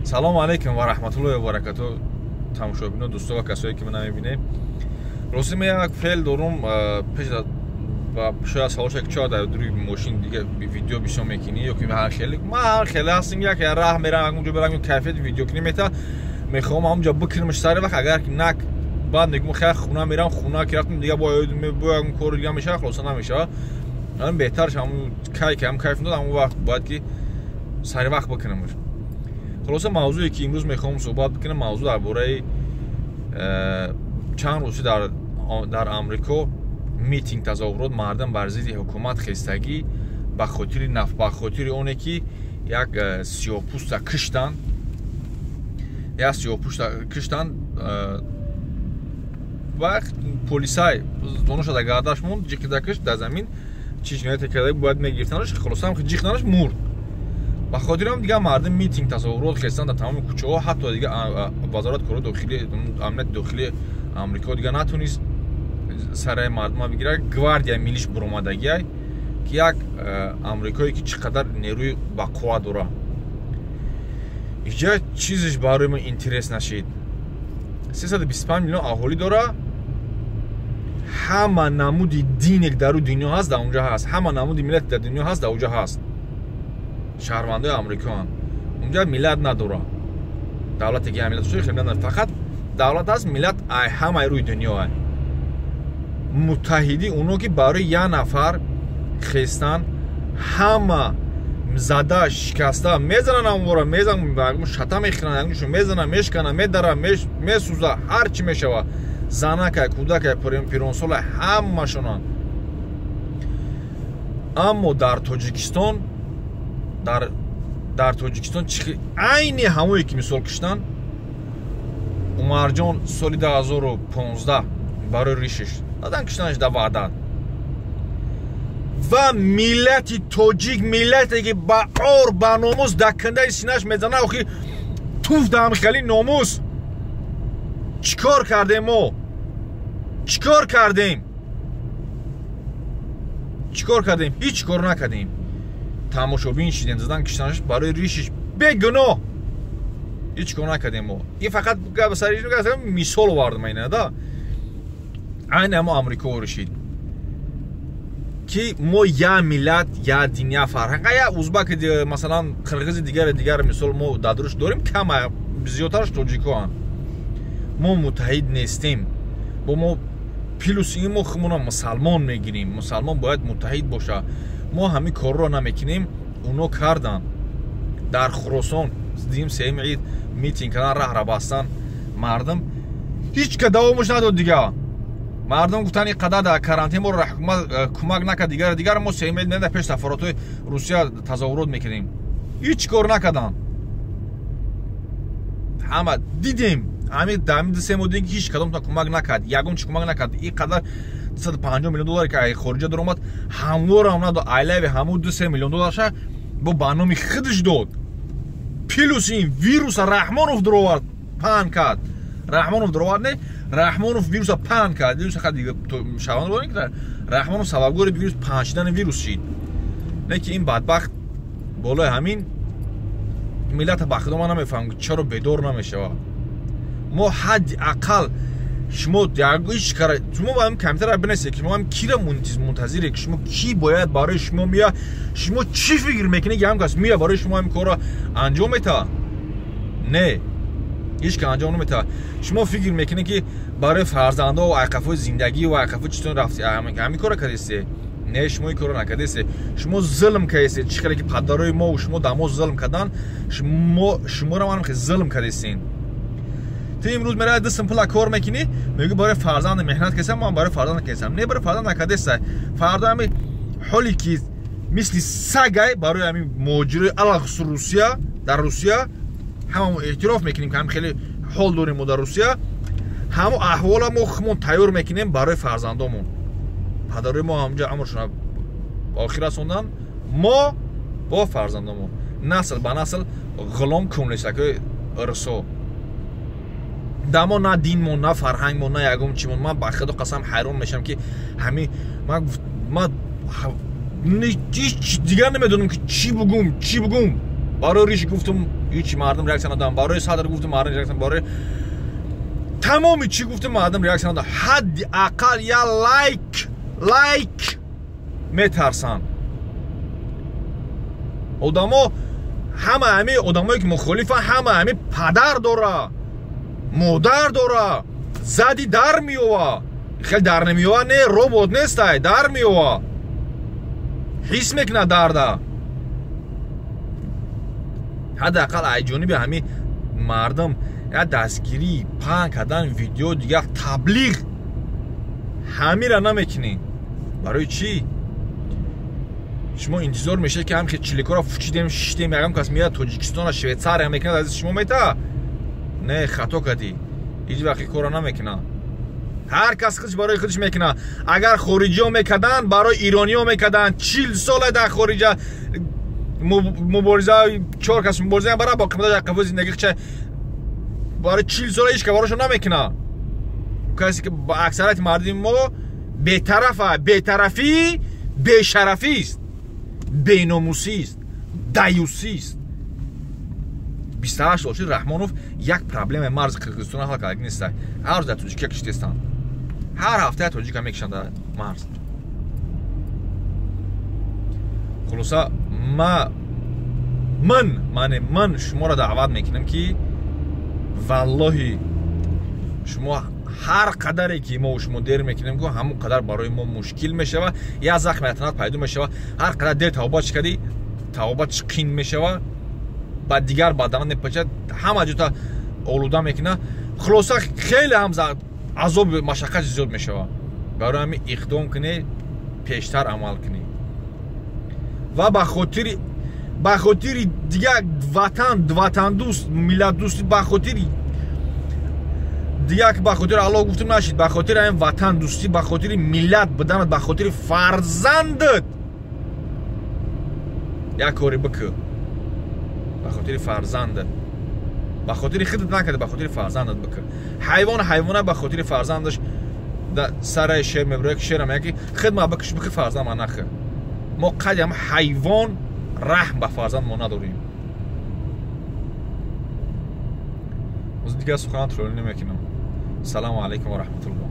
Салому алейкум ва раҳматуллоҳи ва баракату, тамошобино, дӯсто ва касое ки мана мебинем. Рости ман як феъл дорум, пеш шояд савол шавад, ки чаро дар рӯи мошин дига видео бисёр мекунӣ ё ки ҳар хеле. Ман ҳар хеле ҳастем, як раҳ мерам, онҷо берам, кайфияти видеокунӣ мета мехоҳам ҳамонҷо бикунамш сари вақт. Агар ки нак, баъд мегӯм, хеле хона мерам, хона ки рафтам, дига бояд кори дига мешавад, хулоса намешавад. Беҳтарш ҳамун кай ки ҳам кайф дод, ҳамон вақт бояд ки сари вақт бикунамш. Хулоса, мавзӯе ки имрӯз мехоҳам суҳбат бикунам, мавзӯъ дар бораи чанд рӯзи дар Амрико митинг, тазоҳурот, мардум бар зидди ҳукумат хестагӣ ба хотири наф, ба хотири оне ки як сиёҳпӯста киштанд, як сиёҳпӯста киштанд ва полисай зонуша дар гардаш монд, ҷиқида кишт дар замин. Чӣ ҷинояте карда, бояд мегирифтанаш. Хулоса, ҷиқ надошт, мурд. Ба хотири ҳам дигар мардум митинг, тазоҳурот хестанд дар тамоми кӯчаҳо. Ҳатто дигар вазорати корҳои дохилӣ, амнияти дохилии Амрико дигар натонист сараи мардума бигирад. Гвардияи миллиш буромадагиай, ки як амрикое ки чӣ қадар нерӯи бақувват дора. Иҷа чизеш барои мо интерес нашид: 325 миллион аҳолӣ дора, ҳама намуди дине дар рӯи дунё ҳаст, дар онҷа ҳаст, ҳама намуди миллате дар дунё ҳаст, дар онҷа ҳаст. Шаҳрвандои амрикоанд. Унҷа миллат надора давлате ки миллат, фақат давлат аст, миллат ҳамаи рӯи дунё. Муттаҳидӣ оно ки барои як нафар хестан, ҳама зада шикаста мезананд, амвора мезан, шата мехӯранд, мезананд, мешкананд, медаранд, месӯза, ҳар чӣ мешавад, занакай, кӯдакай, пиронсолай, ҳамашонанд. Аммо дар Тоҷикистон, дар Тоҷикистон айни ҳамое ки мисол киштанд Умарҷон соли 2015 барои ришиш задан киштанаш дар Ваҳдат. Ва миллати тоҷик, миллате ки ба ор, ба номус дар кандаи синаш мезана, охи туф даҳам хели номус. Чӣ кор кардем мо? Чӣ кор кардем? Чӣ кор кардем? Ҳеҷ кор накардем, тамошобин шидем. Задан киштанаш барои ришиш, бегуноҳ, ҳеҷ кор накардем мо. Ин фақат мисол овардам ина да айни ҳамо Амрико решид ки мо я миллат, я дин, я фарҳанг, я узбак, масалан, қирғизи, дигари дигар. Мисол, мо дадруш дорем кама, зиёдтараш тоҷикоанд. Мо муттаҳид нестем. Бо мо плюс ин мо худмона мусалмон мегирем, мусалмон бояд муттаҳид бошад. Мо ҳамин корро намекунем, оно карданд. Дар Хуросон дим сеюми ид митинг кардан, раҳра бастан, мардум ҳеҷ ка давомаш надод. Дигар мардум гуфтанд, ин қадар дар карантин моро ҳукумат кӯмак накард, дигар дигар мо сеюми ид дар пеш сафоратҳои Русия тазоҳурот мекунем. Ҳеҷ кор накарданд. Ҳама дидем, ҳамин дар ҳамин 2-3 моҳ дидем, ки ҳеҷ кадомтон кӯмак накард, ягон чи кӯмак накард. Ин қадар 250 миллион доллар ки хориҷа даромад, ҳамворам надод. Айлави ҳамун 2-3 миллион долларша бо ба номи худаш дод. Плюс ин вируса Раҳмонов дуровард, паҳн кард. Раҳмонов дуровард, не, Раҳмонов вируса паҳн кард. Вируса шаҳрванд, Раҳмонов сабабгори вирус, паҳн шидани вирус шид. Не ки ин бадбахт болои ҳамин миллата. Ба худо, ман намефаҳмам, чаро бедор намешавад. Мо ҳадди ақал шумо ҳеҷ кара, шумо ба ҳам компютер бинесед, ки шумо ҳам кира мунтазире, ки шумо ки бояд барои шумо мея. Шумо чӣ фикр мекунед, ки ҳам кас мея барои шумо ҳамин корро анҷом метавад? Не, ҳеҷ ка анҷом наметавад. Шумо фикр мекунед, ки барои фарзандо ва айқафои зиндагӣ ва айқафои чизон рафти ҳамин корро кардесте? Не, шумо ин корро накардесте, шумо зулм кардесте. Чӣ хеле ки падарои мо шумо дар мо зулм кардан, шуморо ҳам зулм кардестен. Ту имрӯз меравӣ, дастм пула кор мекунӣ, мегӯ, барои фарзанд меҳнат кардам, ман барои фарзанд кардам. Не, барои фарзанд накардеста. Фардо ҳами ҳоле ки мисли сагай барои ҳамин муҳоҷирои, алахусус Русия, дар Русия ҳамамо эътироф мекунем, ки ҳам хеле ҳол дорем мо дар Русия. Ҳамо аҳвола мо худмон тайёр мекунем барои фарзандомон. Падарои мо ҳамҷа амршона охир расондан, мо бо фарзандомон насл ба насл ғулом, кунлисакои ирсо дамо. На динмон, на фарҳангмон, на ягон чимон. Ман ба худо қасам, ҳайрон мешавам, ки ҳамин ман ҳеҷ дигар намедонам, ки чӣ бугум, чӣ бугум. Барои риш гуфтум. Ҳеҷ мардум реаксия надоданд. Барои Садр гуфтем, мардум реаксия, барои тамоми чӣ гуфтем, мардум реаксия надоданд. Ҳадди ақал я лайк метарсанд. Одамо ҳама ҳами одамое ки мухолифанд, ҳама ҳами падар дора, модар дора, зади дар меова. Хеле дар намеова, не, робот нестай, дар меова. Ҳис мекунад дарда. Ҳадди ақал ай ҷониби ҳами мардум я дастгирӣ, паҳн кардан видео, дигар таблиғ ҳамира намекунӣ. Барои чӣ? Шумо интизор мешавед ки ҳам чиликоро фучидем, шиштем, ягон кас меяд Тоҷикистона, Швейтсария мекунад, аз шумо мета? Не, хато кардӣ. Ҳеҷ вақт ин корро намекунад. Ҳар кас худш барои худш мекунад. Агар хориҷиҳо мекарданд, барои ирониҳо мекарданд. 40 сола дар хориҷа мубориза, 4 кас мубориза бара бо қимата қафо зиндагӣ ча барои 40 сола ҳеҷ кас барошон намекунад. Касе ки аксарияти мардуми мо бетарафа, бетарафӣ бешарафист, беномусист, даюсист. 28 сол шуд Раҳмонов як проблемаи марзи Қирғизистонро ҳал карда нест. Ҳар рӯз дар тоҷикия киштестанд. Ҳар ҳафта як тоҷика мекишанд дар марз. Хулоса ман шуморо даъват мекунам ки валлоҳи шумо ҳар қадаре ки мо шумо дер мекунем, ку ҳамон қадар барои мо мушкил мешавад, як захми атанат пайдо мешавад. Ҳар қадар дер тавба чӣ кардӣ, тавба чӣ қин мешавад, ба дигар бадана мепачад, ҳама ҷота олуда мекунад. Хулоса хеле ҳам азоби машаққат зиёд мешавад. Барои ҳамин иқдом кунед, пештар амал кунед ва ба хотири дигар ватан, ватандӯст, миллатдӯстӣ, ба хотири дигар ба хотири Аллоҳ гуфтем нашид, ба хотири ҳамин ватандӯстӣ, ба хотири миллат буданат, ба хотири фарзандат як коре бикӯ. Ба хотири фарзандат, ба хотири худат накарда, ба хотири фарзандат бикӯ. Ҳайвон ҳайвона ба хотири фарзандаш сараи шер мебурад, ки шерам яки худ ма бикуш, бикӯ, фарзанд ма нахӯ. Мо қадри ҳам ҳайвон раҳм ба фарзанд мо надорем. Дигар сухан тролли намекунам. Салому алайкум ва раҳматуллоҳ.